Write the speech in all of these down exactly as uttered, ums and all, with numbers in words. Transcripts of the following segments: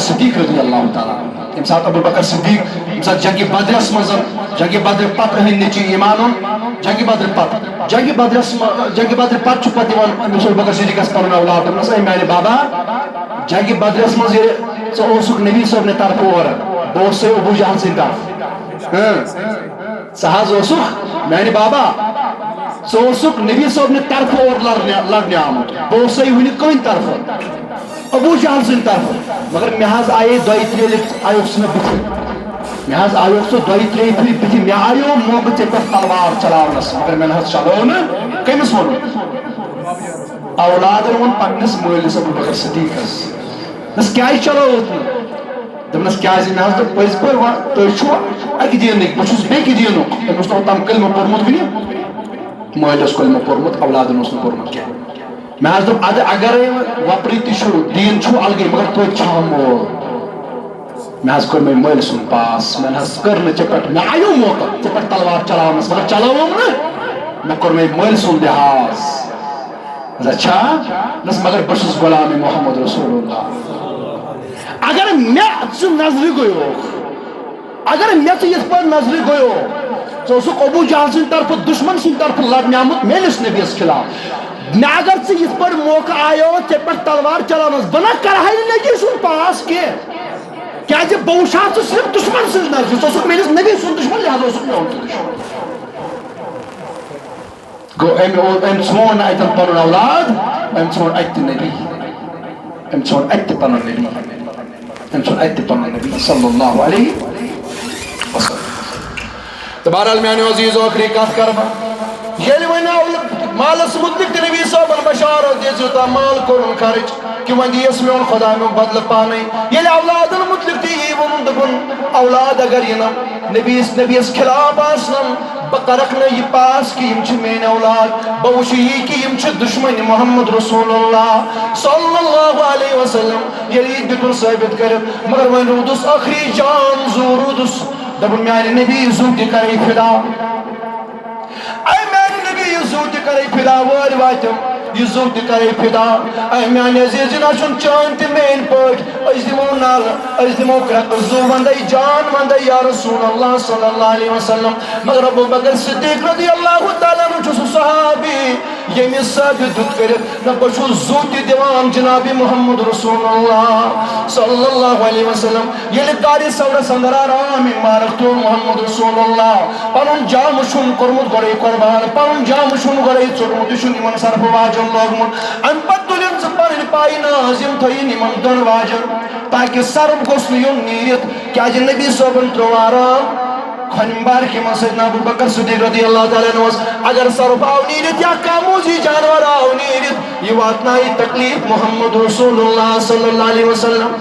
صدیق رضی اللہ تعالیٰ عنہ۔ ییٚمہِ ساتہٕ ابو بکر صدیق، ییٚمہِ ساتہٕ جنگِ بدرس منٛز، جنگِ بدر پتہٕ أہٕنٛدۍ نیٚچوۍ ایمان اوٚن، جنگِ بدر پتہٕ، جنگِ بدرس منٛز، جنگِ بدر پتہٕ چھُ پتہٕ یِوان أمِس ابو بکر صدیقس پنُن اولاد، دوٚپنس، "اے میانہِ بابا، جنگِ بدرس منٛز ییٚلہِ ژٕ اوسُکھ نبی صٲبنہِ طرفہٕ اورٕ، بہٕ اوسُسے ابو جہل سٕنٛدِ طرفہٕ۔ ہاں، ژٕ حظ اوسُکھ میانہِ بابا، ژٕ اوسُکھ نبی صٲبنہِ طرفہٕ اورٕ لڑنہِ، لڑنہِ آمُت، بہٕ اوسُسے وُنہِ کٕہٕنٛدِ طرفہٕ؟" ابو جہل سٕنٛدِ طرفہٕ۔ مگر مےٚ حظ آیے دۄیہِ ترٛیٚیہِ لٹہِ، آیوکھ ژٕ مےٚ بٕتھِ۔ مےٚ حظ آیوکھ ژٕ دۄیہِ ترٛیٚیہِ پھِرِ بٕتھِ۔ مےٚ آیو موقعہٕ ژےٚ پٮ۪ٹھ تلوار چلاونس، مگر مےٚ نہ حظ چلٲو نہٕ۔ کٔمِس ووٚنُن؟ اولادن ووٚن پننِس مٲلِس ابو بکر صدیقس۔ دوٚپنس، "کیازِ چلٲوٕتھ نہٕ؟" دوٚپنس، "کیازِ؟" مےٚ حظ دوٚپ، "پٔزۍ پٲٹھۍ وا-، تُہۍ چھِو اکہِ دیٖنٕکۍ، بہٕ چھُس بیٚکہِ دیٖنُک۔" أمۍ اوس نہٕ اوٚتام کلمہٕ پوٚرمُت کُنہِ۔ مٲلۍ اوس کلمہٕ پوٚرمُت، اولادن اوس نہٕ پوٚرمُت کینٛہہ۔ مےٚ حظ دوٚپ، "ادٕ اگرے وۄپرٕ تہِ چھُو، دیٖن چھُو الگٕے، مگر توتہِ چھام مول۔" مےٚ حظ کوٚر مےٚ مٲلۍ سُنٛد پاس، مےٚ نہ حظ کٔر نہٕ ژےٚ پٮ۪ٹھ، مےٚ آیو موقعہٕ ژےٚ پٮ۪ٹھ تلوار چلاونس، مگر چلٲوٕم نہٕ۔ مےٚ کوٚر مےٚ مٲلۍ سُنٛد لحاظ۔ اچھا، نس مگر بہٕ چھُس غلام محمد رسول اللہ۔ اگر مےٚ ژٕ نظرِ گوٚیوکھ، اگر مےٚ ژٕ یِتھ پٲٹھۍ نظرِ گوٚیو، ژٕ اوسُکھ ابو جہل سٕنٛدِ طرفہٕ، دُشمن سٕنٛدِ طرفہٕ لڑنہِ آمُت میٲنِس نبیَس خلاف۔ مےٚ اگر ژٕ یِتھ پٲٹھۍ موقعہٕ آیو، ژےٚ پٮ۪ٹھ تلوار چلاونس، بہٕ نہ کرہے نہٕ نبی سُنٛد پاس کینٛہہ۔ کیازِ بہٕ وٕچھان ژٕ صرف دُشمن سٕنٛز نظرِ، ژٕ اوسُکھ میٲنِس نبی سُنٛد دُشمن، لہذا اوسُکھ میون تہِ دُشمن۔ گوٚو أمۍ اوٚن، أمۍ ژھون نہٕ اَتٮ۪ن پنُن اولاد، أمۍ ژھون اَتہِ تہِ نبی، أمۍ ژھون اَتہِ تہِ پنُن نبی، أمۍ ژھون اَتہِ تہِ پنُن نبی صلی اللہ علیہ وسلم۔ تہٕ بہرحال میانیو عزیزو، ٲخری کتھ کرٕ بہٕ، ییٚلہِ وۄنۍ اولہٕ مالس متعلق تہِ نبی صٲبن بشارت دِژ، یوٗتاہ مال کوٚرُن خرٕچ، کہِ وۄنۍ دِیس میون خۄدا میون بدلہٕ پانے۔ ییٚلہِ اولادن متعلق تہِ یی ووٚنُن، دوٚپُن، اولاد اگر یِنم، نبیس، نبیس خلاف آسنم، بہٕ کرکھ نہٕ یہِ پاس کہِ یِم چھِ میٲنۍ اولاد۔ بہٕ وٕچھٕ یی کہِ یِم چھِ دُشمنۍ محمد رسول اللہ صلی اللہ علیہ وسلم۔ ییٚلہِ یہِ دیُتُن ثٲبت کٔرِتھ، مگر وۄنۍ روٗدُس ٲخری جان زُو روٗدُس۔ دوٚپُن، میانہِ نبی زُو تہِ کرے فدا۔ اے میانہِ نبی، یہِ زُو تہِ کرے فدا، وٲرۍ واتٮ۪م، یہِ زُو تہِ کرے فدا۔ اے میانہِ عزیز، یہِ نہ چھُنہٕ چٲنۍ تہِ میٲنۍ پٲٹھۍ۔ أسۍ دِمو نالہٕ، أسۍ دِمو کرٛٮ۪کہٕ، زُو وندے، جان وندے، یا رسول اللہ صلی اللہ علیہ وسلم۔ مگر ابو بکر صدیق رضی اللہ تعالیٰ عنہ چھُ سُہ صحابی، ییٚمِس ثٲبت دیُت کٔرِتھ، نہ، بہٕ چھُس زُو تہِ دِوان جناب محمد رسول اللہ صلی اللہ علیہ وسلم۔ ییٚلہِ کارِ ثورس اندر آرام مبارک تُل محمد رسول اللہ، پنُن جامہٕ چھُن کوٚرمُت گۄڈَے قۄربان، پنُن جامہٕ چھُن گۄڈَے ژوٚٹمُت، یہِ چھُن یِمن صرفہٕ واجن لوگمُت۔ اَمہِ پتہٕ تُلِن ژٕ پنٕنۍ پایہِ ناز، یِم تھٲیِن یِمن دۄن واجن، تاکہِ سرُپھ گوٚژھ نہٕ یُن نیٖرِتھ، کیازِ نبی صٲبن ترٛوو آرام۔ کھۄنہِ مبارکہِ منٛز سیدنا ابو بکر صدیق رضی اللہ تعالیٰ عنہ اوس، اگر سرُپھ آو نیٖرِتھ یا کانٛہہ موٗزی جانور آو نیٖرِتھ، یہِ واتنایہِ تکلیف محمد رسول اللہ صلی اللہ علیہ وسلم۔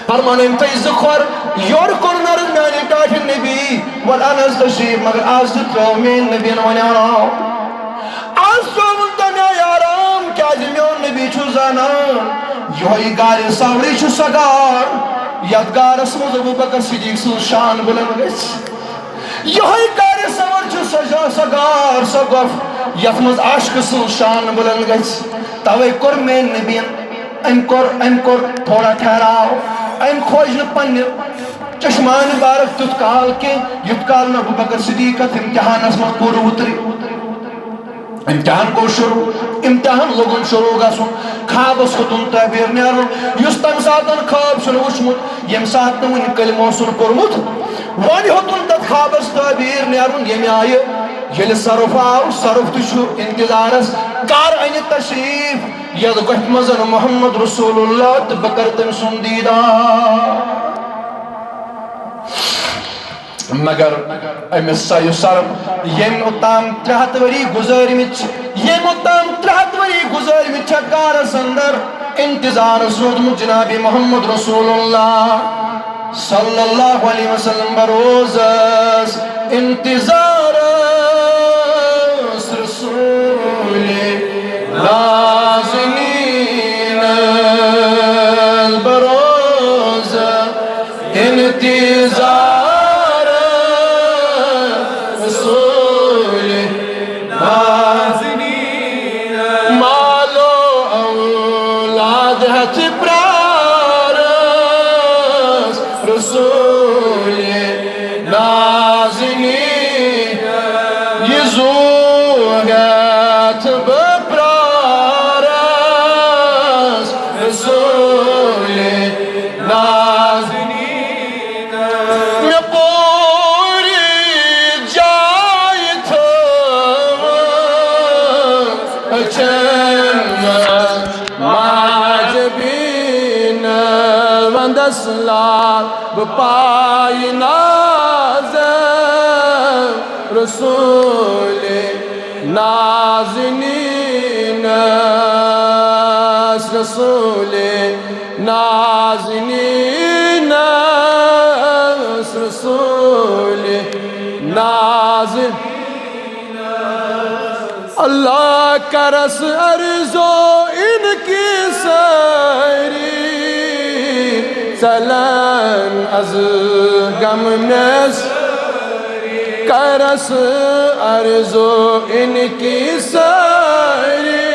فرمان أمۍ تھٲے زٕ کھۄر، یورٕ کوٚر نرم میانہِ ٹاٹھہِ نبی، وَلہٕ اَن حظ تشریٖف، مگر آز تہِ ترٛٲو میٲنۍ نبیَن وۄنۍ آرام۔ آز ترٛٲوُن تَمہِ آیہِ آرام، کیازِ میون نبی چھُ زانان، یِہوٚے غارِ ثورٕے چھُ سۄ غار، یَتھ غارَس منٛز ابو بکر صدیق سٕنٛز شان بُلند گژھِ۔ یِہوٚے غارِ ثور چھُ سۄ جا-، سۄ غار، سۄ گۄپھ، یَتھ منٛز عاشقہٕ سٕنٛز شان بُلند گژھِ۔ تَوَے کوٚر میٲنۍ نبیَن أمۍ کوٚر، أمۍ کوٚر تھوڑا ٹھہراو۔ أمۍ کھوج نہٕ پننہِ چشمان مبارک تیُتھ کال کینٛہہ، یُتھ کال نہٕ ابو بکر صدیق اتھ امتحانس منٛز پوٗرٕ وُترِ۔ امتحان گوٚو شروع، امتحان لوگُن شروع گژھُن۔ خوابس ہیوٚتُن تعبیر نیرُن، یُس تمہِ ساتن خواب چھُنہٕ وُچھمُت، ییٚمہِ ساتہٕ نہٕ وُنہِ کلمہٕ اوسُن پوٚرمُت۔ وۄنۍ ہیوٚتُن تتھ خوابس تعبیر نیرُن، ییٚمہِ آیہِ ییٚلہِ سرُپھ آو، سرُپھ تہِ چھُ انتظارس، کر انہِ تشریف یتھ گۄپھِ منٛز محمد رسول اللہ تہٕ بہٕ کرٕ تٔمۍ سُنٛد دیٖدار۔ مگر أمِس سا یُس سرُپھ، ییٚمۍ اوٚتام ترٛےٚ ہتھ ؤری گُزٲرمٕتۍ چھِ، ییٚمۍ اوٚتام ترٛےٚ ہتھ ؤری گُزٲرمٕتۍ چھِ غارس اندر انتظارس روٗدمُت جناب محمد رسول اللہ صلی اللہ علیہ وسلم، بروزس انتظارس رسول نازنین، بروز انتظار رسول نازنین، مالو اولاد ہتھ پرار۔ رسول نازنین، یہِ زُو ہٮ۪تھ بہٕ پرٛارس رسول نازنین۔ مےٚ پوٗرٕ جاے تھٲوٕس أچھن منٛز ماجہِ بیٖنہٕ، ونٛدس لال بہٕ پایہِ نازم رسول نازنینس، رسول نازنینس، رسول نازنین۔ اللہ کرس ارزو ان کی ساری، ژلن از غم میں س-، کرس ارزو ان کی ساری،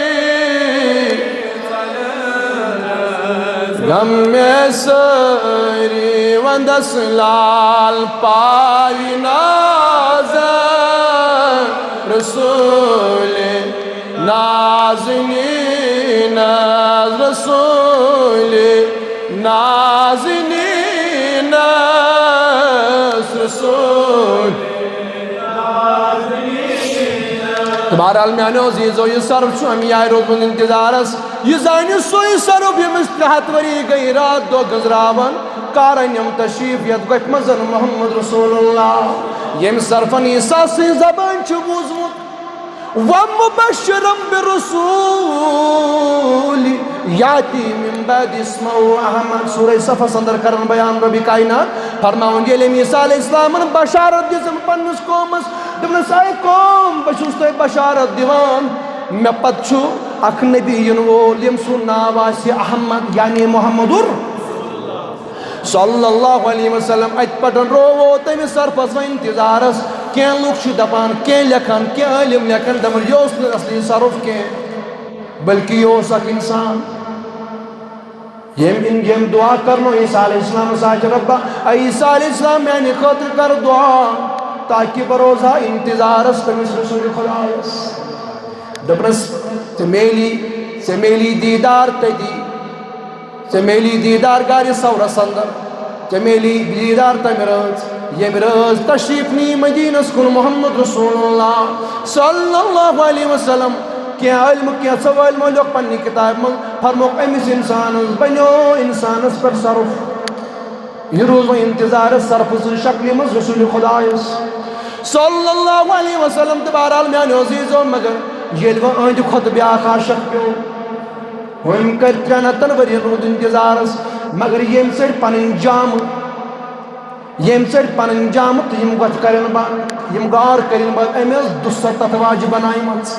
غم میں ساری۔ ونٛدس لال پایہِ نازم رسول نازنینس، رسول نازنینس، رسول۔ تہٕ بہرحال میانیو عزیزو، یہِ سرُپھ چھُ اَمہِ آیہِ روٗدمُت انتظارس۔ یہِ زانہِ سُے سرُپھ ییٚمِس ترٛےٚ ہتھ ؤری گٔے راتھ دۄہ گٔنٛزراوان، کارن یِم تشریف یتھ گۄپھِ منٛز محمد رسول اللہ، ییٚمہِ سرپھن عیسیٰ سٕنٛز زبان چھُ بوٗزمُت۔ ومبشرا برسول یاتی من بعد اسمه احمد۔ سورہ صفس اندر کرن بیان ربِ کائنات فرماوان، ییٚلہِ أمۍ عیسیٰ علیہ السلامن بشارت دِژ پننِس قومس، دوٚپنس، اے قوم، بہٕ چھُس تۄہہِ بشارت دِوان، مےٚ پتہٕ چھُ اکھ نبی یِنہٕ وول، ییٚمۍ سُنٛد ناو آسہِ احمد، یعنی محمد۔ صلی اللہ علیہ وسلم۔ اتہِ پٮ۪ٹھ روو تٔمِس سرپھس وۄنۍ انتظارس۔ کینٛہہ لُکھ چھِ دپان، کینٛہہ لیکھان، کینٛہہ عٲلم لیکھان، دپان، یہِ اوس نہٕ اصلی سرپھ کینٛہہ، بلکہِ یہِ اوس اکھ انسان۔ ییٚمۍ، ییٚمۍ دعا کرنو عیسیٰ علیہ السلام ساتھ، رۄبا، اے عیسیٰ علیہ السلام، میانہِ خٲطرٕ کر دعا، تاکہِ بہٕ روزٕ ہا انتظارس تٔمِس رسول خدایس۔ دوٚپنس، ژےٚ میلی، ژےٚ میلی دیٖدار تٔتی۔ ژےٚ میلی دیٖدار گرِ ثورس اندر، ژےٚ میلی دیٖدار تمہِ رٲژ، ییٚمہِ رٲژ تشریف نی مدینس کُن محمد رسول اللہ صلی اللہ علیہ وسلم۔ کینٛہہ عٲلمہٕ، کینٛژھو عٲلمو لیوٚکھ پننہِ کتابہِ منٛز، فرمووُکھ، أمِس انسانس بنیو انسانس پٮ۪ٹھ سرپھ۔ یہِ روٗز وۄنۍ انتظارس سرپھٕ سٕنٛزِ شکلہِ منٛز رسول خدایس صلی اللہ علیہ وسلم۔ تہٕ بہرحال میانیو عزیزو، مگر ییٚلہِ وۄنۍ أہنٛدِ کھۄتہٕ بیاکھ عاشق پیوٚو، ہُمۍ کٔرۍ ترٛٮ۪ن ہتن ؤرین روٗد انتظارس، مگر ییٚمۍ ژٔٹۍ پنٕنۍ جامہٕ، ییٚمۍ ژٔٹۍ پنٕنۍ جامہٕ تہٕ یِم گۄژھِ کرن بنٛد، یِم گار کرن بنٛد، أمۍ ٲس دُسَتتھ واجہِ بنایمژ۔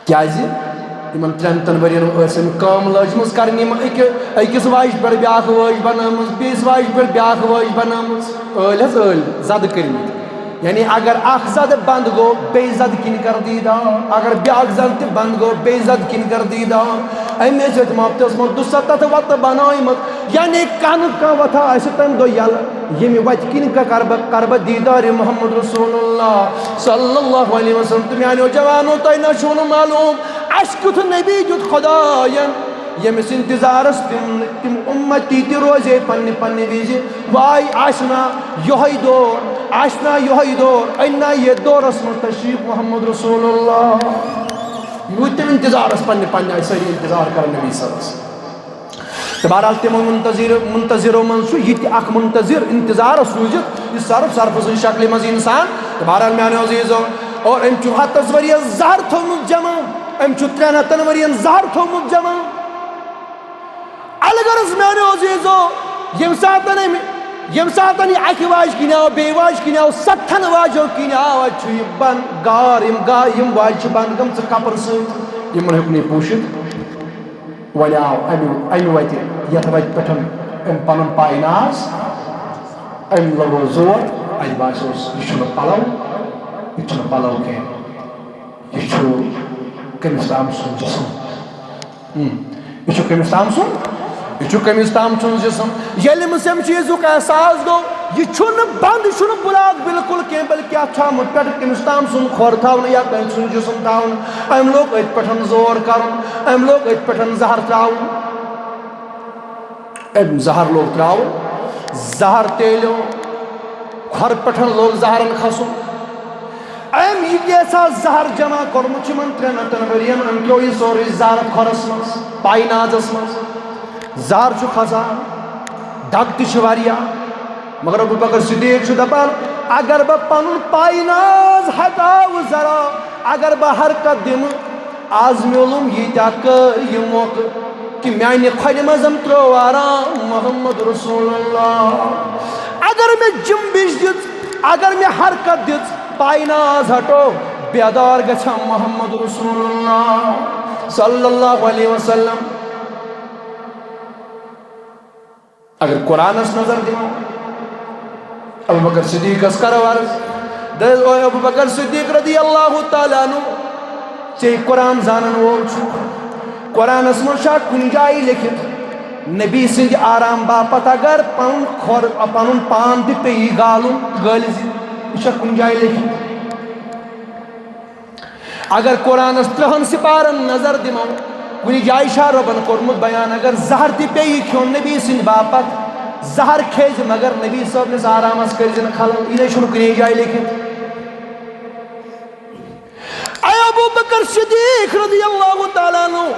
کیازِ؟ یِمن ترٛٮ۪ن ہتن ؤرین ٲس أمۍ کٲم لٲجمٕژ کرنہِ، یِم أکہِ، أکِس واجہِ پٮ۪ٹھ بیاکھ واج بنٲومٕژ، بیٚیِس واجہِ پٮ۪ٹھ بیاکھ واج بنٲومٕژ، ٲلۍ حظ ٲلۍ، زدٕ کٔرمٕتۍ۔ یعنی اگر اکھ زدٕ بند گوٚو، بیٚیہِ زدٕ کِنۍ کر دیٖدار۔ اگر بیاکھ زدٕ تہِ بند گوٚو، بیٚیہِ زدٕ کِنۍ کر دیٖدار۔ أمۍ ٲسۍ أتھۍ مۄفتس منٛز دُسَتتھ وتہٕ بنٲومٕژ۔ یعنی کانٛہہ نتہٕ کانٛہہ وتھا آسہِ تمہِ دۄہ یلہٕ، ییٚمہِ وتہِ کِنۍ کر بہٕ، کر بہٕ دیٖدار محمد رسول اللہ صلی اللہ علیہ وسلم۔ تہٕ میانیو جوانو، تۄہہِ نہ چھُو نہٕ معلوم، اسہِ کیُتھ نبی دیُت خداین، ییٚمِس انتظارس تِم، تِم امتی تہِ روزے پننہِ پننہِ وِزِ۔ واے آسہِ نا یۄہے دور، آسہِ نا یۄہے دور، أنۍ نا یتھ دورس منٛز تشریف محمد رسول اللہ۔ یوٗت تِم انتظارس پننہِ پننہِ آیہِ سٲری انتظار کران نبی صلی اللہ علیہ وسلم۔ تہٕ بہرحال تِمو منتظر، منتظرو منٛز چھُ یہِ تہِ اکھ منتظر انتظارس روٗزِتھ، یہِ سرپھ، سرپھٕ سٕنٛزِ شکلہِ منٛز انسان۔ تہٕ بہرحال میانیو عزیزو، اور أمۍ چھُ ہتس ؤرین زہر تھوٚومُت جمع، أمۍ چھُ ترٛٮ۪ن ہتن ؤرین زہر تھوٚومُت جمع۔ الغرض میانیو عزیزو، ییٚمہِ ساتن أمۍ، ییٚمہِ ساتن یہِ اکہِ واجہِ کِنۍ آو، بیٚیہِ واجہِ کِنۍ آو، ستتھن واجو کِنۍ آو، اتہِ چھُ یہِ بند گار، یِم گار، یِم واجہِ چھِ بند گٔمژٕ کپرٕ سۭتۍ، یِمن ہیوٚک نہٕ یہِ پوٗشِتھ۔ وۄنۍ آو امہِ، امہِ وتہِ، یتھ وتہِ پٮ۪ٹھ أمۍ پنُن پاے ناز، أمۍ لگوو زور، اتہِ باسیوس، یہِ چھُنہٕ پلو، یہِ چھُنہٕ پلو کینٛہہ، یہِ چھُ کٔمِس تام سُنٛد جسم۔ ہم، یہِ چھُ کٔمِس تام سُنٛد؟ یہِ چھُ کٔمِس تام سُنٛد جسم۔ ییٚلہِ أمِس اَمہِ چیٖزُک احساس گوٚو، یہِ چھُنہٕ بنٛد، یہِ چھُنہٕ بُلاک بالکل کینٛہہ، بلکہِ اَتھ چھُ آمُت پٮ۪ٹھٕ کٔمِس تام سُنٛد کھۄر تھاونہٕ یا کٲنٛسہِ سُنٛد جسم تھاونہٕ۔ أمۍ لوگ أتھۍ پٮ۪ٹھ زور کرُن، أمۍ لوگ أتھۍ پٮ۪ٹھ زہر ترٛاوُن۔ أمۍ زہر لوگ ترٛاوُن، زہر تیلیو، کھۄرٕ پٮ۪ٹھ لوگ زہرن کھسُن۔ أمۍ یہِ کیٛاہ سا زہر جمع کوٚرمُت چھُ یِمن ترٛٮ۪ن ہتن ؤرین، أمۍ ترٛوو یہِ سورُے زہر اَتھ کھۄرس منٛز، پاینازس منٛز۔ زہر چھُ کھسان، دگ تہِ چھِ واریاہ، مگر ابو بکر صدیق چھُ دپان، اگر بہٕ پنُن پایناز ہٹاوٕ ذرا، اگر بہٕ حرکت دِمہٕ، آز میولُم ییٖتیٛاہ کٲلۍ یہِ موقعہٕ کہِ میانہِ کھۄرِ منٛز ترٛوو آرام محمد رسول اللہ۔ اگر مےٚ جنبش دِژ، اگر مےٚ حرکت دِژ، پایناز ہٹو، بیدار گژھِ ہا محمد رسول اللہ صلی اللہ علیہ وسلم۔ اگر قرآنس نظر دِمو، ابو بکر صدیقس کرو عرض، دٔپۍ، "او ابو بکر صدیق رضی اللہ تعالیٰ عنہ، ژے قرآن زانن وول چھُکھ، قرآنس منٛز چھا کُنہِ جایہِ لیکھِتھ نبی سٕنٛدِ آرام باپتھ اگر پنُن کھۄر، پنُن پان تہِ پیٚیہِ گالُن گٲلِس، یہِ چھا کُنہِ جایہِ لیکھِتھ؟" اگر قرآنس ترٛہن سپارن نظر دِمو، کُنہِ جایہِ چھا رۄبن کوٚرمُت بیان، اگر زہر تہِ پیٚیہِ کھیوٚن نبی سٕنٛدِ باپتھ، زہر کھیٚزِ، مگر نبی صٲبنِس آرامس کٔرزِ نہٕ خلل، یہِ نے چھُنہٕ کُنے جایہِ لیکھِتھ۔ اے ابو بکر صدیق رضی اللہ تعالیٰ عنہ،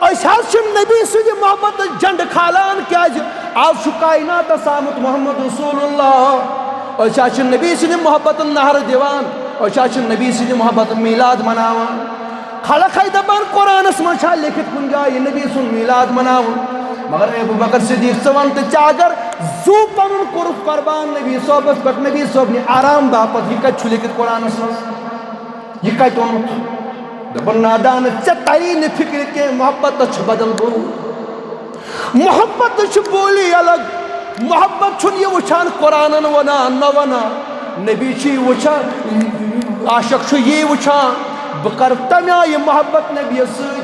أسۍ حظ چھِ نبی سٕنٛدِ محبتٕچ جنڈٕ کھالان، کیازِ آز چھُ کائناتس آمُت محمد رسول اللہ۔ أسۍ حظ چھِ نبی سٕنٛدِ محبتن نہرٕ دِوان، أسۍ حظ چھِ نبی سٕنٛدِ محبتن میلاد مناوان۔ خلق ہے دپان، قرآنس منٛز چھا لیکھِتھ کُنہِ جایہِ نبی سُنٛد میلاد مناوُن؟ مگر اے ابو بکر صدیق، ژٕ وَن تہٕ، ژےٚ اگر زُو پنُن کوٚرُتھ قربان نبی صٲبس پٮ۪ٹھ، نبی صٲبنہِ آرام باپتھ، یہِ کتہِ چھُ لیکھِتھ قرآنس منٛز؟ یہِ کتہِ اوٚنُتھ؟ دوٚپُن، نادان، ژےٚ تری نہٕ فکرِ کینٛہہ، محبتس چھُ بدل بوٗل۔ محبتس چھُ بولی الگ۔ محبت چھُنہٕ یہِ وٕچھان قرآنن ونان نہ ونان۔ نبی چھُ یہِ وٕچھان، عاشق چھُ یی وٕچھان، بہٕ کرٕ تمہِ آیہِ محبت نبیَس سۭتۍ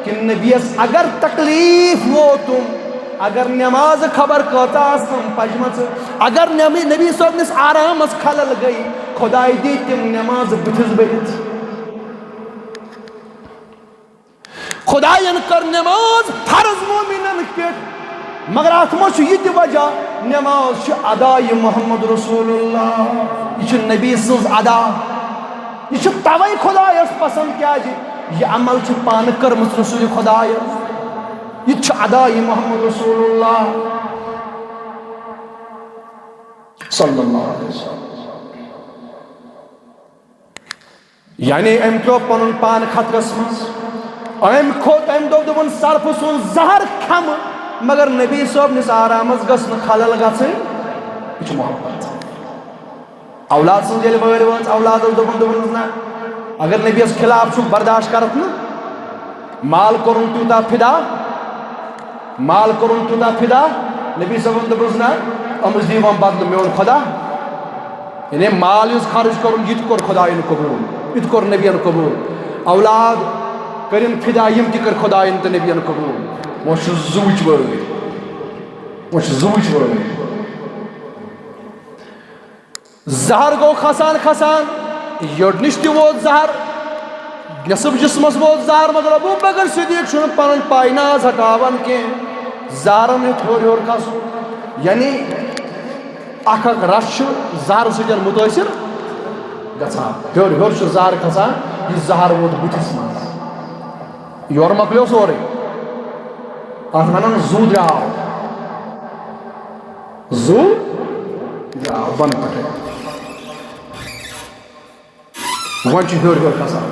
کہِ نبیَس اگر تکلیف ووتُم، اگر نماز خبر کۭژاہ آسن پجمژٕ، اگر نبی، نبی صٲبنِس آرامس خلل گٔے، خداے دی تِم نماز بٕتھِس بٔرِتھ۔ خداین کٔر نماز فرض مومنن پٮ۪ٹھ، مگر اتھ منٛز چھُ یہِ تہِ وجہ، نماز چھِ ادائے محمد رسول اللہ، یہِ چھِ نبی سٕنٛز ادا، یہِ چھُ توے خدایس پسند، کیازِ یہِ عمل چھِ پانہٕ کٔرمٕژ رسول خدایس، یہِ تہِ چھُ ادائے محمد رسول اللہ صلی اللہ علیہ وسلم۔ یعنی أمۍ ترٛوو پنُن پان خطرس منٛز۔ أمۍ کھوٚت، أمۍ دوٚپ، دوٚپُن، "صرفہٕ سُنٛد زہر کھٮ۪مہٕ، مگر نبی صٲبنِس آرامس گٔژھ نہٕ خلل گژھٕنۍ۔" یہِ چھُ محبت۔ اولاد سٕنٛز ییٚلہِ وٲرۍ وٲژ، اولادس دوٚپُن، دوٚپُنس، "نہ، اگر نبیَس خلاف چھُکھ، برداشت کرکھ نہٕ۔" مال کوٚرُن تیوٗتاہ فدا، مال کوٚرُن تیوٗتاہ فدا، نبی صٲبن دوٚپُس، "نہ، أمِس دِیِو وۄنۍ بدلہٕ میون خدا۔" یعنی مال یُس خرٕچ کوٚرُن، یہِ تہِ کوٚر خدایَن قبوٗل، یہِ تہِ کوٚر نبیَن قبوٗل۔ اولاد کٔرِن فدا، یِم تہِ کٔرۍ خدایَن تہٕ نبیَن قبوٗل۔ وۄنۍ چھُ زُوٕچ وٲرۍ، وۄنۍ چھُ زُوٕچ وٲرۍ۔ زہر گوٚو کھسان کھسان، یٔڈ نِش تہِ ووت زہر، نصف جسمس ووت زہر، مگر ابو بکر صدیق چھُنہٕ پنُن پایناز ہٹاوان کینٛہہ، زہرن ہیوٚت ہیوٚر ہیوٚر کھسُن۔ یعنی اکھ اکھ رس چھُ زہرٕ سۭتۍ مُتٲثر گژھان، ہیوٚر ہیوٚر چھُ زہر کھسان، یہِ زہر ووت بٕتھِس منٛز، یورٕ مۄکلیو سورُے، اتھ ونان زُو درٛاو۔ زُو درٛاو بۄنہٕ پٮ۪ٹھَے۔ وۄنۍ چھُ ہیوٚر ہیوٚر کھسان۔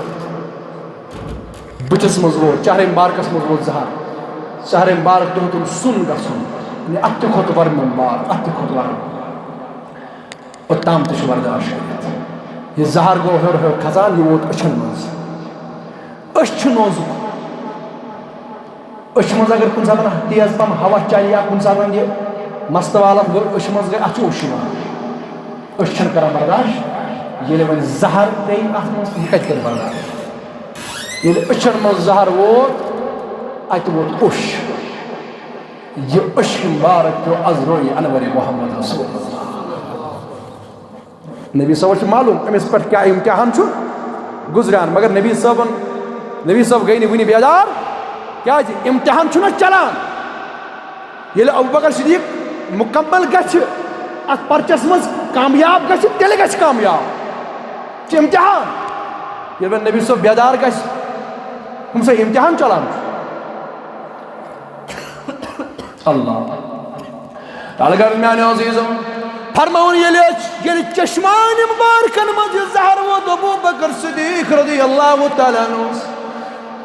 بٕتھِس منٛز ووت، چہرے مبارکس منٛز ووت زہر۔ چہرے مبارک تہِ ہیوٚتُن سُن گژھُن۔ یعنی اَتھ تہِ کھوٚت ورمہٕ مبارک، اَتھ تہِ کھوٚت ورمہٕ۔ اوٚتام تہِ چھُ برداشت کٔرِتھ۔ یہِ زہر گوٚو ہیوٚر ہیوٚر کھسان، یہِ ووت أچھن منٛز۔ أچھ چھِ نوزُک۔ أچھ منٛز اگر کُنہِ ساتہٕ تیز پہم ہوا چلہِ یا کُنہِ ساتہٕ یہِ مستہٕ والَتھ گوٚو، أچھ منٛز گٔے، اَتھ چھُ اوٚش یِوان۔ أچھ چھَنہٕ کران برداشت۔ ییٚلہِ وۄنۍ زہر پیٚیہِ اَتھ منٛز، یہِ کَتہِ کَرِ برداشت؟ ییٚلہِ أچھَن منٛز زہر ووت، اَتہِ ووت اوٚش۔ یہ عشق مبارک پیو از روی انور محمد رسول اللہ۔ نبی صٲبس چھُ معلوم أمِس پٮ۪ٹھ کیٛاہ امتحان چھُ گُزران، مگر نبی صٲبن، نبی صٲب گٔے نہٕ وُنہِ بیدار، کیٛازِ امتحان چھُنہ چلان۔ ییٚلہِ ابوبکر صدیق مکمل گژھِ اتھ پرچس منٛز، کامیاب گژھِ، تیٚلہِ گژھِ کامیاب۔ یہِ چھُ امتحان۔ ییٚلہِ وۄنۍ نبی صٲب بیدار گژھِ، ہُم سا امتحان چلان چھُ۔ اللہ۔ تلہٕ گرٕ میانیو عزیزو، فرماوُن ییٚلہِ، ییٚلہِ چشمانِ مبارکن منٛز یہِ زہر ووت ابو بکر صدیق رضی اللہ تعالیٰ عنہ،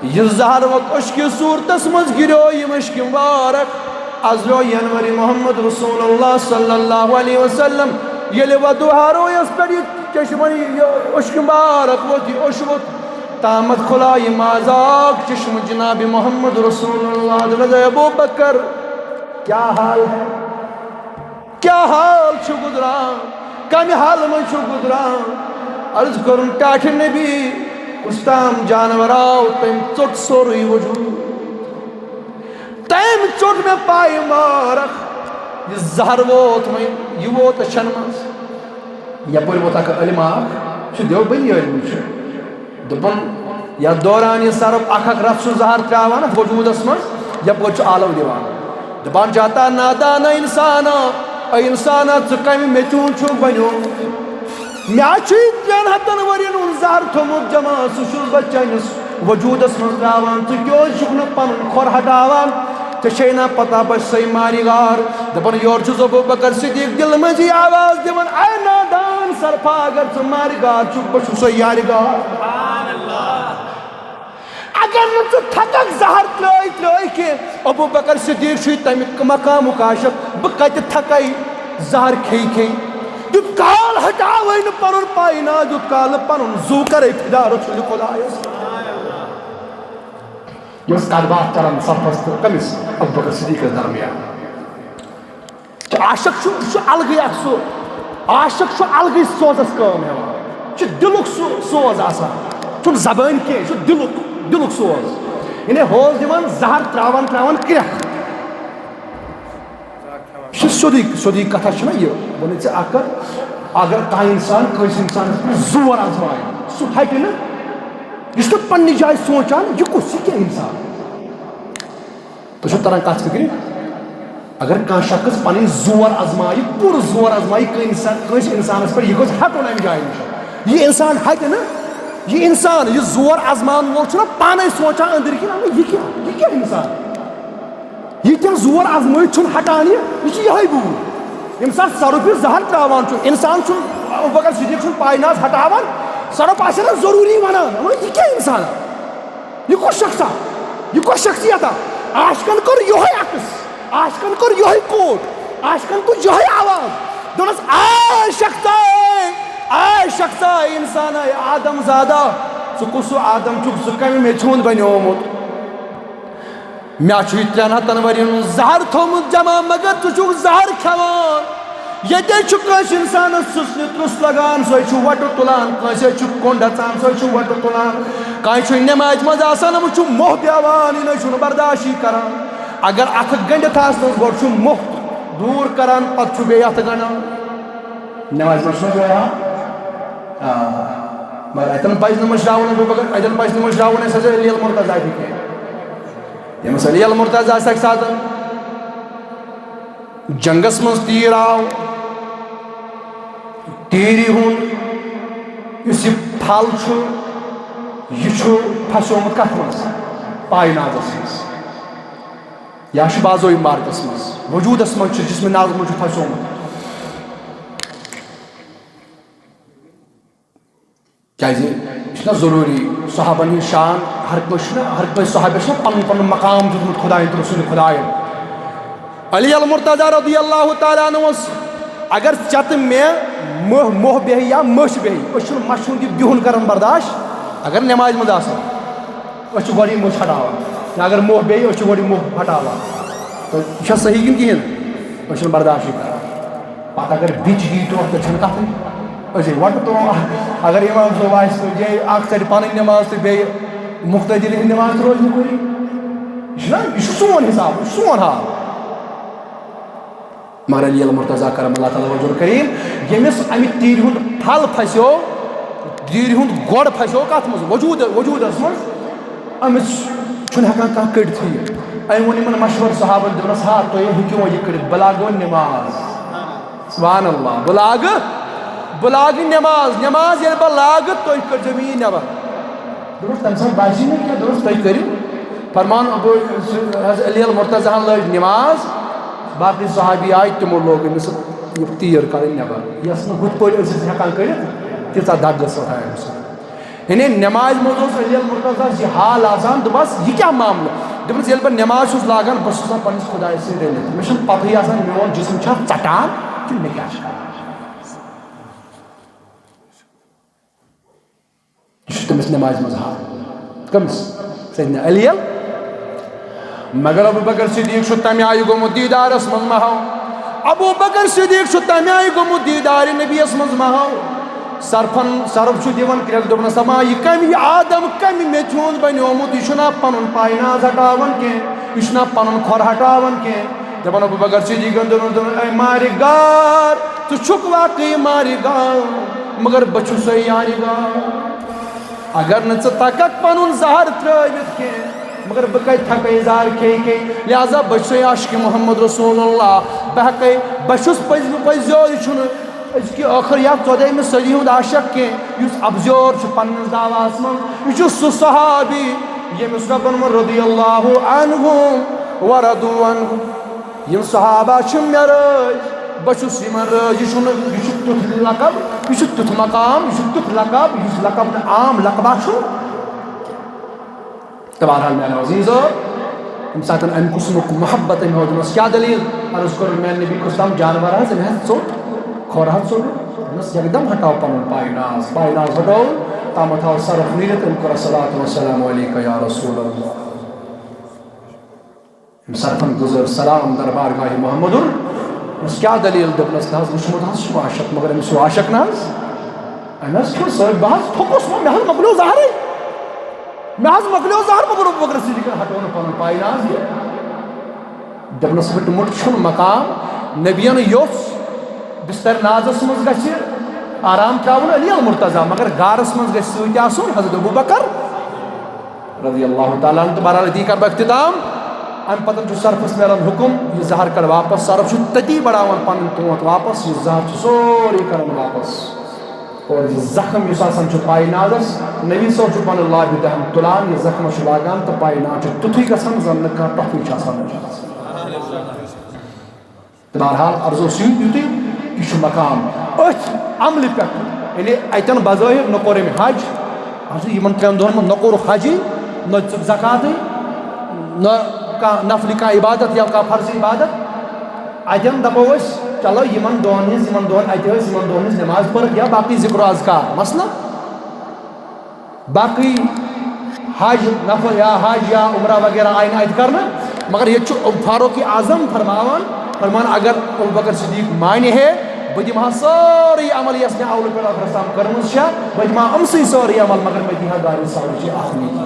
یہِ زہر ووت عشقِ صورتس منٛز گِریو یہِ مشکِ مبارک، از لو ینوری محمد رسول اللہ صلی اللہ علیہ وسلم۔ ییٚلہِ وضو ہرویس پٮ۪ٹھ یہِ چشمہ، یہِ عشقِ مبارک ووت، یہِ اوٚش ووت، تامتھ کھُلایہِ مازاک چشمہٕ جناب محمد رسول اللہ۔ دوٚپنس، "اے ابو بکر، کیا حال ہے؟ کیا حال چھُ گُزران؟ کمہِ حالہٕ منٛز چھُ گُزران؟" عرض کوٚرُن، "ٹاٹھہِ نبی، کُس تام جانور آو، تٔمۍ ژوٚٹ سورُے وجود۔ تٔمۍ ژوٚٹ مےٚ پایہِ مارکھ۔ یہِ زہر ووت وۄنۍ، یہِ ووت أچھن منٛز۔" یپٲرۍ ووت اکھ عٲلِم اکھ، چھُ دیوبندی عٲلِم چھُ۔ دوٚپُن، یَتھ دوران یہِ سرُپھ اکھ اکھ رَژھ چھُ زہر ترٛاوان اَتھ وجوٗدَس منٛز، یَپٲرۍ چھُ آلو دِوان۔ دَپان چھُ، "ہتا نادانہ اِنسانا، اے اِنسانا، ژٕ کَمہِ میٚژِ ہُنٛد چھُکھ بَنیومُت؟ مےٚ چھُے ترٛٮ۪ن ہَتَن ؤرِین ہُنٛد زہر تھوٚمُت جمع، سُہ چھُس بہٕ چٲنِس وجوٗدَس منٛز ترٛاوان، ژٕ کیٛازِ چھُکھ نہٕ پَنُن کھۄر ہٹاوان؟" ژےٚ چھے نا پتہ بہٕ چھُسے مارِ گار؟ دَپان، یورٕ چھُس ابو بکر صدیق دِلہٕ منٛزی آواز دِوان، "اے نادان سرپھا، اگر ژٕ مارِ گار چھُکھ، بہٕ چھُسے یارِ گار۔" اگر نہٕ ژٕ تھککھ زہر ترٛٲوِتھ ترٛٲوِتھ کینٛہہ، ابو بکر صدیق چھُے تَمیُک مقامُک عاشق، بہٕ کَتہِ تھکے زہر کھیٚیہِ کھیٚیہِ؟ تیُت کال ہٹاوے نہٕ پنُن پایناز، یوٗت کال نہٕ پنُن زُو کرے فدا رسول خدایس۔ یہِ اوس کتھ باتھ کران سرپھس تہٕ کٔمِس؟ ابوبکر صدیقس درمیان۔ تہٕ عاشق چھُ، یہِ چھُ الگٕے اکھ سُہ، عاشق چھُ الگٕے سوزس کٲم ہٮ۪وان۔ یہِ چھُ دِلُک سُہ سوز آسان، چھُنہٕ زبٲنۍ کینٛہہ، یہِ چھُ دِلُک، دِلُک سوز۔ یعنی ہوس دِوان زہر، تراوان تراوان کرٛٮ۪کھ۔ یہِ چھِ سیوٚدُے، سیوٚدُے کتھا چھِنہ یہِ۔ وۄنۍ ژےٚ اکھ کتھ، اگر کانٛہہ انسان کٲنٛسہِ انسانس پٮ۪ٹھ زور آزمایہِ، سُہ ہٹہِ نہٕ، یہِ چھُنہٕ پننہِ جایہِ سونٛچان، یہِ کُس، یہِ کیٛاہ انسان؟ تُہۍ چھِو تران کتھ فکرِ؟ اگر کانٛہہ شخص پنٕنۍ زور آزمایہِ، پوٗرٕ زور آزمایہِ کٲنٛسہِ انسان، کٲنٛسہِ انسانس پٮ۪ٹھ، یہِ گوٚژھ ہٹُن امہِ جایہِ نِش۔ یہِ انسان ہٹہِ نہٕ، یہِ انسان، یہِ زور آزماون وول چھُنہ پانے سونٛچان أنٛدٕرۍ کِنۍ، "اما یہِ کیٛاہ، یہِ کیٛاہ انسان؟" ییٖتیٛاہ زور آزمٲیِتھ چھُنہٕ ہٹان یہِ، یہِ چھُ یِہوٚے بوٗر۔ ییٚمہِ ساتہٕ سرُپھ یہِ زہر ترٛاوان چھُ، اِنسان چھُنہٕ، ابوبکر صدیق چھُنہٕ پایناز ہٹاوان، سرُپھ آسہِ نہ ضروٗری وَنان، وَنان، "یہِ کیٛاہ اِنسانا؟ یہِ کُس شخصا؟ یہِ کۄس شخصیتا؟" عاشقن کوٚر یِہوٚے عکس، عاشقن کوٚر یِہوٚے کوٹ، عاشقن کوٚر یِہوٚے آواز، دوٚپنس، "آے شخصا، آے شخصا، اِنسانا، آدم زادا، ژٕ کُس ہیوٗ آدم چھُکھ، ژٕ کَمہِ میٚژِ ہُنٛد بنیومُت؟" مےٚ چھُے ترٛٮ۪ن ہَتَن ؤرِین ہُنٛد زَہر تھوٚومُت جمع، مگر ژٕ چھُکھ زَہر کھٮ۪وان۔ ییٚتے چھُ کٲنٛسہِ اِنسانَس سٕژنہِ ترُس لَگان، سُے چھُ وَٹہٕ تُلان، کٲنٛسہِ چھُ کوٚنٛڈ اَژان، سُے چھُ وَٹہٕ تُلان، کانٛہہ چھُ نٮ۪مازِ منٛز آسان، أمِس چھُ موہ بیٚہوان، یہِ نَے چھُنہٕ برداشٕے کَران۔ اگر اَتھٕ گٔنٛڈِتھ آسنَس، گۄڈٕ چھُ موہ دوٗر کَران، پَتہٕ چھُ بیٚیہِ اَتھٕ گَنٛڈان۔ نٮ۪مازِ منٛز چھُنہٕ بیٚہوان؟ آ۔ مگر اَتٮ۪ن پَزِ نہٕ مٔشراوُن، بہٕ مگر اَتٮ۪ن پَزِ نہٕ مٔشراوُن اَسہِ حظ علی المرتضیٰ تہِ کینٛہہ۔ ییٚمِس علی المرتضیٰ آسہِ اَکہِ ساتہٕ جنگس منٛز تیٖر آو، تیٖرِ ہُنٛد یُس یہِ پھل چھُ، یہِ چھُ پھسیومُت کتھ منٛز؟ پاینازس منٛز۔ یا چھُ بازو عمارتس منٛز، وجوٗدس منٛز چھُ، جسمِ نازس منٛز چھُ پھسیومُت۔ کیازِ یہِ چھُنہ ضروٗری، صحابن ہٕنٛز شان، ہر کٲنٛسہِ چھُنہ، ہر کٲنٛسہِ صحابس چھُنہ پنُن پنُن مقام دیُتمُت خدایَن تہٕ رسول خدایَن۔ علی المرتضیٰ رضی اللہ تعالیٰ عنہ اوس، اگر ژےٚ تہٕ مےٚ موہ، موہ بیٚہہِ یا مٔچھ بیٚہہِ، أسۍ چھِنہٕ مَچھِ ہُنٛد یہِ بِہُن کران برداش، اگر نٮ۪مازِ منٛز آسو، أسۍ چھِ گۄڈٕ یہِ مٔچھ ہٹاوان، یا اگر موہ بیٚہہِ، أسۍ چھِ گۄڈٕ یہِ موہ ہٹاوان۔ تہٕ یہِ چھا صحیح کِنہٕ کِہیٖنۍ؟ أسۍ چھِنہٕ برداشٕے کران۔ پتہٕ اگر بِچ یی تورٕ، تیٚلہِ چھَنہٕ کَتھٕے۔ أسۍ ہے وَٹہٕ تُلو۔ اگر اِمام صٲب آسہِ تہٕ یہِ اَکھ ژَٹہِ پَنٕنۍ نٮ۪ماز تہٕ بیٚیہِ مُقتدِل ہِنٛدۍ نٮ۪ماز تہِ روزِ نہٕ کُنی۔ یہِ چھُنہ، یہِ چھُ سون حِساب، یہِ چھُ سون حال۔ مگر علی المرتضیٰ کرم اللہ تعالیٰ وجہ کریم، ییٚمِس اَمہِ تیٖرِ ہُنٛد پھل پھسیو، تیٖرِ ہُنٛد گۄڈ پھسیو کَتھ منٛز؟ وجوٗد، وجوٗدَس منٛز۔ أمِس چھُنہٕ ہٮ۪کان کانٛہہ کٔڑتھٕے۔ أمۍ ووٚن یِمَن مشوَرٕ صحابَن، دوٚپنَس، ہا، تُہۍ ہیٚکِو وۄنۍ یہِ کٔڑِتھ، بہٕ لاگو نٮ۪ماز۔ سبحان اللہ، بہٕ لاگہٕ، بہٕ لاگہٕ نٮ۪ماز، نٮ۪ماز ییٚلہِ بہٕ لاگہٕ، تُہۍ کٔڑۍزیو مےٚ یہِ نٮ۪بر۔ دوٚپُس، تَمہِ ساتہٕ باسے نہٕ کینٛہہ، دوٚپُس، تُہۍ کٔرِو۔ فرمان ابو، حضرت علی المرتضیٰ ہن لٲج نٮ۪ماز، باقٕے صحابی آے، تِمو لوگ أمِس یہِ تیٖر کَڑٕنۍ نٮ۪بر۔ یہِ ٲس نہٕ ہُتھ پٲٹھۍ أسۍ ٲسۍ ہٮ۪کان کٔڑِتھ، تیٖژاہ دَگ ٲس آسان أمِس۔ یعنی نٮ۪مازِ منٛز اوس علی المرتضیٰ ہس یہِ حال آسان، دوٚپمَس، یہِ کیٛاہ معاملہٕ؟ دوٚپمَس، ییٚلہِ بہٕ نٮ۪ماز چھُس لاگان، بہٕ چھُس آسان پنٛنِس خۄدایَس سۭتۍ رٔلِتھ، مےٚ چھُنہٕ پَتہٕے آسان میون جسم چھا ژَٹان کِنہٕ مےٚ کیٛاہ چھُ کَران۔ یہِ چھُ تٔمِس نٮ۪مازِ منٛز حال۔ کٔمِس؟ سیدنا علی یَل۔ مگر ابو بکر صدیق چھُ تَمہِ آیہِ گوٚمُت دیٖدارَس منٛز محو۔ ابو بکر صدیق چھُ تَمہِ آیہِ گوٚمُت دیٖدارِ نبیَس منٛز محو۔ سرفن، سرف چھُ دِوان کرٛٮ۪کھ، دوٚپنَس، دَپان، یہِ کَمہِ، یہِ آدم کَمہِ میٚژِ ہُنٛد بنیومُت؟ یہِ چھُنہ پَنُن پایناز ہٹاوان کینٛہہ، یہِ چھُنہ پَنُن کھۄر ہٹاوان کینٛہہ۔ دَپان ابو بکر صدیقن دوٚپُن، دوٚپُن، اے مارِ گار، ژٕ چھُکھ واقعی مارِ گار، مگر بہٕ چھُسے یارِ گار۔ اگر نہٕ ژٕ تَکَکھ پَنُن زَہر ترٛٲوِتھ کینٛہہ، مگر بہٕ کَتہِ تھَکَے زَہر کھے کھے؟ لہذا بہٕ چھُسے عاشقِ محمد رسول اللہ، بہٕ ہٮ۪کَے، بہٕ چھُس پٔزۍ پٲٹھۍ پٔزۍ یور، یہِ چھُنہٕ أزکہِ ٲخٕر یا ژۄدٲہمہِ صدی ہُنٛد عاشق کینٛہہ، یُس ابزیور چھُ پنٛنِس دعواہَس منٛز۔ یہِ چھُ سُہ صحابی، ییٚمِس رۄبَن ووٚن رضی اللہ عنہم ورضوا عنہ۔ یِم صحابہ چھِ مےٚ رٲضۍ، بہٕ چھُس یِمَن رٲضۍ۔ یہِ چھُنہٕ، یہِ چھُ تیُتھ لقب، یہِ چھُ تیُتھ مقام، یہِ چھُ تیُتھ لقب، یُس لقب نہٕ عام لقبہ چھُ۔ تہٕ بہرحال میانیو عزیزو، ییٚمہِ ساتہٕ اَمہِ قٕسمُک محبت أمۍ ہیوٚت، دوٚپمَس، کیٛاہ دٔلیٖل؟ عرض کوٚر، میانہِ نبی کُس تام جانور حظ، أمۍ حظ ژوٚٹ، کھۄر حظ ژوٚٹ۔ دوٚپمَس، یکدم ہٹاو پَنُن پایناز، پایناز ہٹوو، تامَتھ آو سرف نیٖرِتھ، أمۍ کوٚر، الصلاۃ والسلام علیک یا رسول اللہ۔ أمۍ سرفن گُزٲر سلام دربار گاہِ محمدُر۔ دوٚپمَس، کیٛاہ دٔلیٖل؟ دوٚپنَس، نہ حظ، وٕچھمُت حظ چھُم عاشق، مگر أمِس ہیوٗ عاشق نہ حظ۔ أمۍ حظ کھیوٚو سٲرٕے، بہٕ حظ تھوٚکُس وۄنۍ، مےٚ حظ مۄکلیو زہرٕے۔ مےٚ حظ مۄکلیو زہر، مگر ابو بکر صدیقن ہٹوو نہٕ پنُن پایناز یہِ۔ دوٚپنَس، ہُٹہٕ مُٹہٕ چھُنہٕ مقام، نبیَن یوٚژھ بستر نازَس منٛز گژھِ آرام ترٛاوُن علی المرتضیٰ، مگر غارَس منٛز گژھِ سۭتۍ آسُن حضرت ابو بکر۔ رضی اللہ تعالیٰ عنہ۔ تہٕ بہرحال أتی کَرٕ بہٕ اختتام۔ اَمہِ پَتہٕ چھُ سرفَس میلان حُکُم، یہِ زہر کَڑ واپَس۔ سرف چھُ تٔتی بَڑاوان پَنُن تونٛت واپَس، یہِ زہر چھُ سورُے کَڑان واپَس۔ اور یہِ زخم یُس آسان چھُ پاینازَس، نبی صٲب چھُ پَنُن لابہِ دَہَن تُلان، یہِ زخمَس چھُ لاگان تہٕ پایناز چھُ تیُتھُے گژھان زَن نہٕ کانٛہہ ٹۄپھٕے چھُ آسان۔ تہٕ بہرحال عرض اوس یہِ، یُتُے، یہِ چھُ مقام۔ أتھۍ عملہِ پٮ۪ٹھ، یعنی اَتٮ۪ن بظٲہِر نہ کوٚر أمۍ حج، اَتھ یِمَن ترٛٮ۪ن دۄہَن منٛز نہ کوٚرُکھ حجٕے، نہ دِژٕکھ زکاتٕے، نہ کانٛہہ نفلی کانٛہہ عبادت یا کانٛہہ فرض عبادت۔ اَتٮ۪ن دَپو أسۍ، چلو یِمَن دۄہَن ہٕنٛز، یِمَن دۄہَن اَتہِ ٲسۍ، یِمَن دۄہَن ہٕنٛز نٮ۪ماز پٔرٕکھ یا باقٕے ذِکر و اذکار، مثلاً باقٕے حج نفل یا حج یا عمرہ وغیرہ آیہِ نہٕ اَتہِ کرنہٕ، مگر ییٚتہِ چھُ فاروق اعظم فرماوان، فرمان، اگر ابو بکر صدیق مانہِ ہے، بہٕ دِمہٕ ہا سٲرٕے عمل یۄس مےٚ اولہٕ پٮ۪ٹھ ٲخرس تام کٔرمٕژ چھےٚ، بہٕ دِمہٕ ہا أمۍ سٕے سٲرٕے عمل، مگر مےٚ دِیہِ ہا دارِ سعودی چہِ اکھ نیکی۔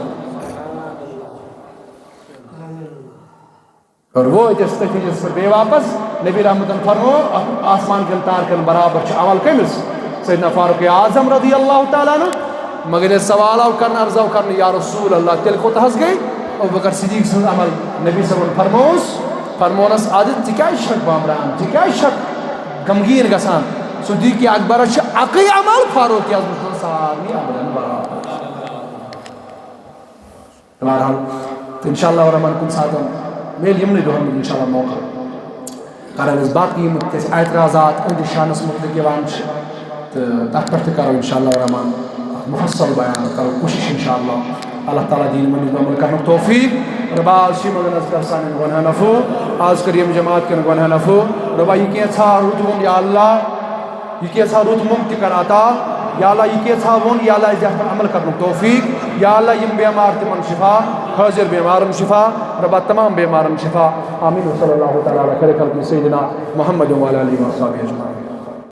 اور وٲتۍ أسۍ تٔتھی جِسمہٕ بیٚیہِ واپس۔ نبی رحمتن فرمو، آسمان کٮ۪ن تارکن برابر چھُ عمل کٔمِس؟ سیدنا فاروق اعظم رضی اللہ تعالیٰ عنہ۔ مگر ییٚلہِ سوال آو کرنہٕ، عرض آو کرنہٕ، یا رسول اللہ، تیٚلہِ کوٚت حظ گٔے ابو بکر صدیق سٕنٛز عمل؟ نبی صٲبن فرمووُس، فرمونس، ادٕ ژٕ کیٛازِ چھکھ بامبران؟ ژٕ کیٛازِ چھکھ غمگیٖن گژھان؟ صدیق اکبرس چھِ اکٕے عمل، فاروق اعظمس چھِ سارنٕے عملن برابر۔ بہرحال، تہٕ انشاءاللہ الرحمن کُنہِ ساتہٕ میلہِ یِمنٕے دۄہن منٛز انشاءاللہ موقع۔ کرو أسۍ باقٕے یِم تہِ اَسہِ اعتراضات أہنٛدِس شانس مُتعلق یِوان چھِ، تہٕ تَتھ پٮ۪ٹھ تہِ کرو انشاءاللہ الرحمن اکھ مُفصل بیان، کرو کوٗشِش انشاءاللہ۔ اللہ تعالیٰ دِیِن وۄنۍ عمل کرنُک توفیٖق۔ رۄبا، آز چھِ یِمن نظر سانٮ۪ن گۄنہن عفو، آز کر ییٚمہِ جماعت کٮ۪ن گۄنہن عفو۔ رۄبا، یہِ کینٛژھا رُت ووٚن یا اللہ، یہِ کینٛژھا رُت موٚنگ تہِ کر عطا۔ یا اللہ، یہِ کینٛژھا ووٚن، یا اللہ، اَسہِ دِ اَتھ پٮ۪ٹھ عمل کرنُک توفیٖق۔ یا اللہ، یِم بیمار تِمن شفا، حٲضِر بیمارن شفا، رۄبا تمام بیمارن شفا۔ آمین۔ وصلی اللہ تعالیٰ علی خیر خلقہ سیدنا محمد وعلی آلہ وصحبہ اجمعین۔